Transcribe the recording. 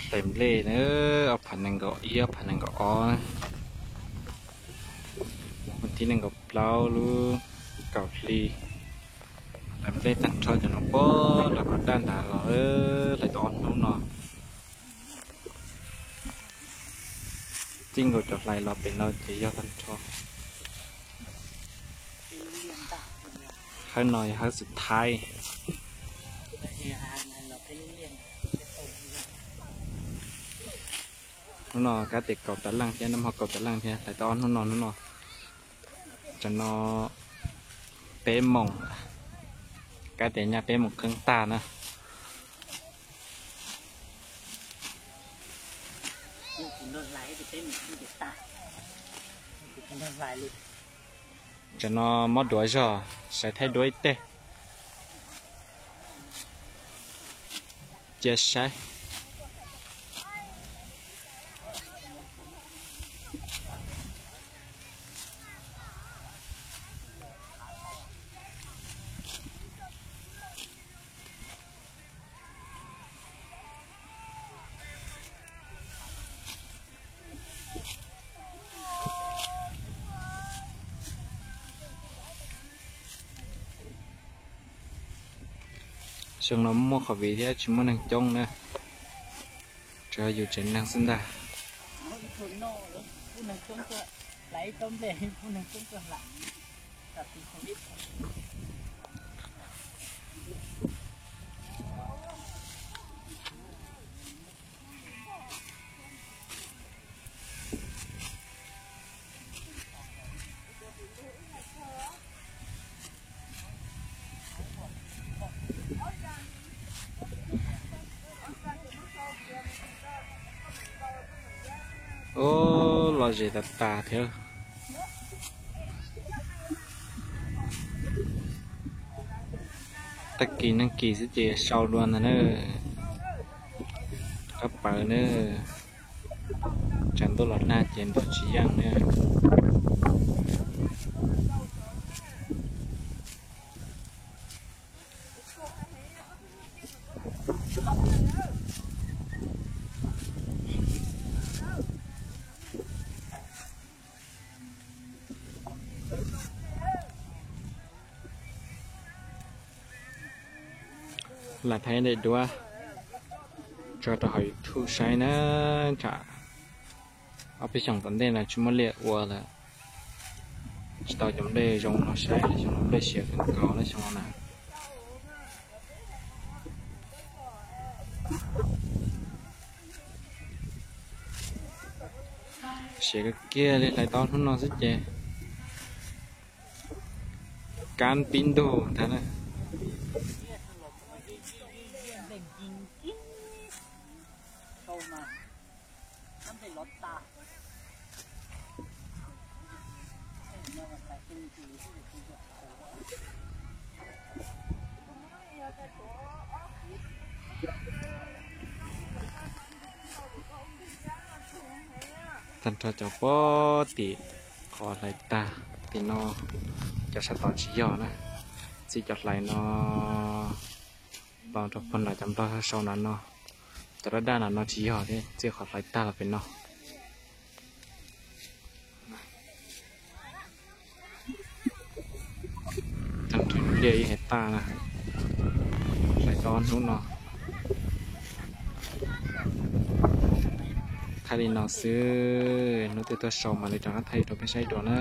Hlais nplej na, ob phav nees nkaum ib, ob phav nees nkaum ob, hnub tim nees nkaum plaub lub kaum hli. Hlais nplej tag nrho cov no puag nram kuv daj nrad los, hlais tau ob hnub no. Txij nkaus cov hlais los pem no ces yog tag nrho. Hawb no yog hawb xwm thaib. Hnub no kab tes kaum tas leej thiab, nag hmo kaum tas leej thiab, hlais tau ob hnub no hnub no. Tam no peb moos, kab tes nyaj peb moos kheeb tag na. Tam no mob duav zog, saib thaij duab ib teg. Cia saib. Xyoo no muaj qhov viv thiab tsis muaj neeg coob na, tsuas yog yus tsev neeg xwb ntag. Ub, los zem tas tas thiab. Tag kis neeg kis xwb ces sau dua ntag na. Qab pawv na, tsam ntuj los nag ces ntuj tsis yeej na. Lam thaij daim duab tso rau hauv YouTube saib na. Tsam ob peb xyoos tom ntej no tsis muaj liaj ua lawm, tsis tau cov nplej zoo no saib, xyoo no nplej siav kawg nkaus na xyoo no na. Siav kawg kiag li, hlais tau hnub no xwb ces kab pib ntug ntag na. Tag nrho cov puag tim qhov hlais tag tim no, cov sab tod tsis yog na. Txij cov hlais no los rau puag nram cov nplog sau nram no, cov daj daj nram no tsis yog thiab, txij qhov hlais tag los pem no. Tag nrho liaj ib hais tag na, hlais tau ob hnub no. Thaij li no xwb, hnub twg tuaj sau mam li rov qab thaij rau peb saib dua na.